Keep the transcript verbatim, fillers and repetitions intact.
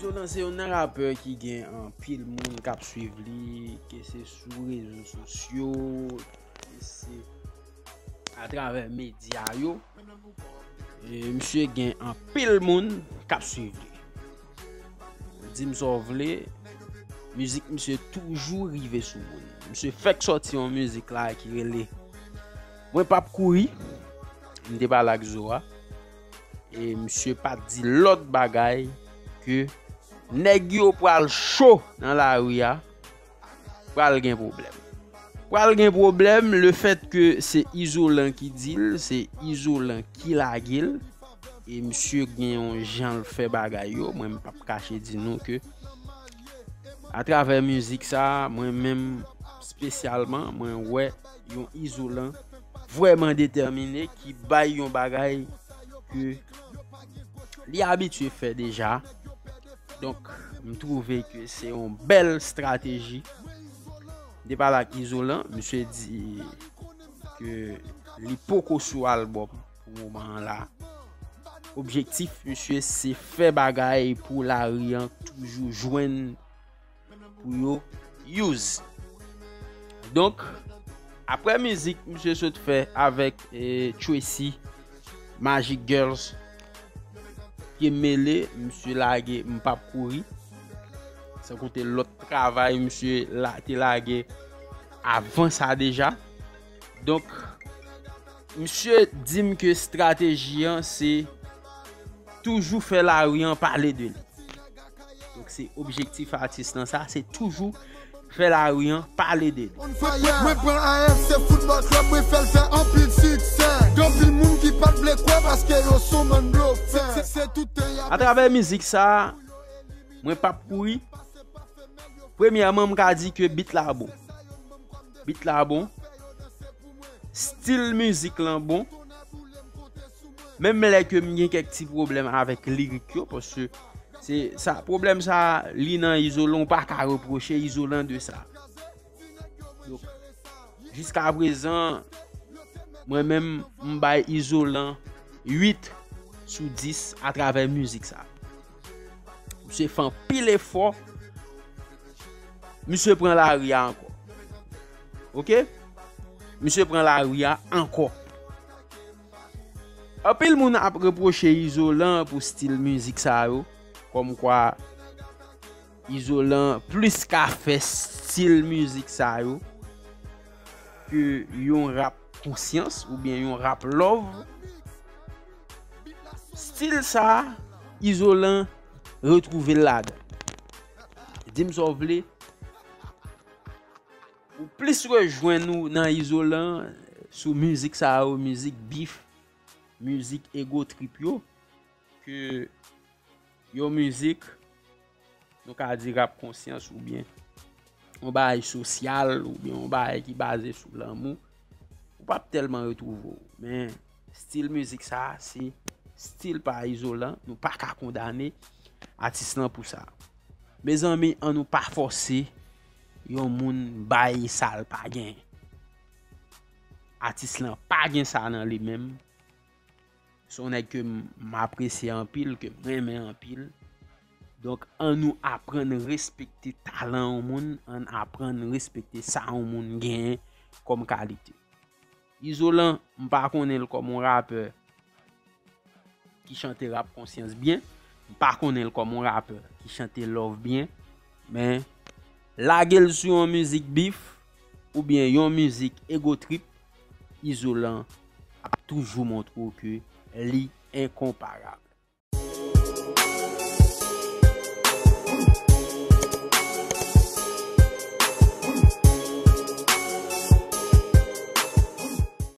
Izolan se youn nan rapè ki gen anpil moun k ap swiv li, ke se sou rezo sosyo, ke se atravè medya yo. E misye gen anpil moun k ap swiv li. Di m sa w vle, mizik misye toujou rive sou moun. Misye fèk sòti yon mizik la ki rele Mwen p ap kouri. M te pale ak Zo a. E misye pa t di lòt bagay ke nèg yo pral cho nan lari a, pral gen pwoblèm. Pral gen pwoblèm, lefèt ke se Izolan ki di l, se Izolan ki lage l, e misye gen yon jan l fè bagay yo, mwen m p ap kache di nou ke atravè mizik sa, mwen menm espesyalman, mwen wè yon Izolan vrèman detèmine ki bay yon bagay ke li abitye fè deja. Donk, m twouve ke se yon bèl estrateji. M te pale ak Izolan, misye di ke li poko sou albòm pou moman an la. Objektif misye se fè bagay pou lari an toujou jwenn pou yo use. Donk, apre mizik misye sot fè avèk eh, Tracy, Magic Girls, Pye m mele, misye lage M p ap kouri. San konte lòt travay misye la, te lage avan sa deja. Donk, misye di m ke estrateji an se toujou fè lari an pale de li. Donk, se objektif atis lan sa, se toujou fè lari an pale de li. Mwen pran A F C Football Club, mwen fè l fè anpil siksè. Gen anpil moun ki pa t vle kwè paske yo sou bann blofè. Se, se tout tan y ap Atravè mizik sa, Mwen p ap kouri. Premyèman, m ka di ke beat la bon. Beat la bon. Stil mizik lan bon. Menm lè ke m gen kèk ti pwoblèm avèk lirik yo, paske se sa, pwoblèm sa, li nan Izolan, ou pa ka repwoche Izolan de sa. Donk, jiska prezan, mwen menm, m bay Izolan uit sou dis atravè mizik sa. Misye fè anpil efò. Misye pran lari a ankò. Oke? Misye pran lari a ankò. Anpil moun ap repwoche Izolan pou stil mizik sa yo, kòmkwa Izolan plis ka fè stil mizik sa yo ke yon rap konsyans oubyen yon rap love. Stil sa, Izolan retwouve l ladan. Di m sa w vle, ou plis rejwenn ou nan Izolan sou mizik sa yo, mizik bif, mizik ego trip yo, ke yon mizik, nou ka di rap konsyans oubyen yon bagay sosyal oubyen yon bagay ki baze sou lanmou, ou p ap tèlman retwouve w. Men stil mizik sa, se stil pa Izolan, nou pa ka kondane atis lan pou sa. Mezanmi, ann nou pa fòse yon moun bay sa l pa gen. Atis lan pa gen sa nan li menm. Se yon nèg ke m, m apresye anpil, ke m renmen anpil. Donk, ann nou aprann respekte talan yon moun, ann aprann respekte sa yon moun genyen kòm kalite. Izolan, m pa konnen l kòm yon rapè ki chante rap konsyans byen. M pa konnen l kòm yon rapè ki chante love byen. Men, lage l sou yon mizik bif oubyen yon mizik ego trip, Izolan ap toujou montre w ke li enkonparab.